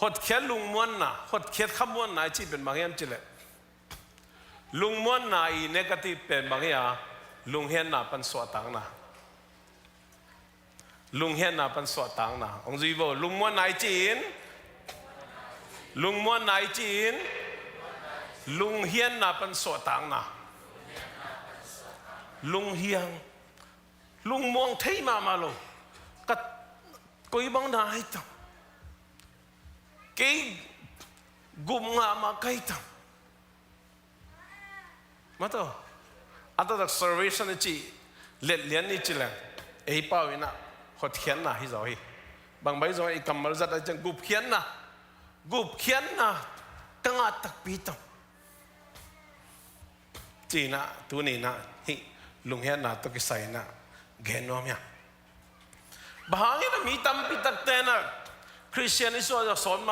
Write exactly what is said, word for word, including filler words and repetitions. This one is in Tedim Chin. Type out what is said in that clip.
Hotkhiat lungmuanna, hotkhiat khamuanna i cih pen bang hiam cih leh, lungmuanna i negative pen bang hi a, lunghianna pan suahtakna. Lunghianna pan suahtakna. Hong zui vo, lungmuanna i cih in, lungmuanna i cih in, lunghianna pan suahtakna. Lunghiang. Lungmuang thei mahmah lo. Ka koi bang na hi tam. Kei gup ngah mah ka hi tam. Mah tawh. A taktak salvation i cih letlian i cih leh, ei pau in ah hotkhiatna hi zaw hi. Bang bai zong i kammal zat a ciang gupkhiatna. Gupkhiatna ka ngah takpi tam. Ci-in ah, tuni in ah, hih lunghiatna tawh kisai in ah gen nuam hiam? Bang hangin ah mi tampi takte in ah Khristian i suah a sawt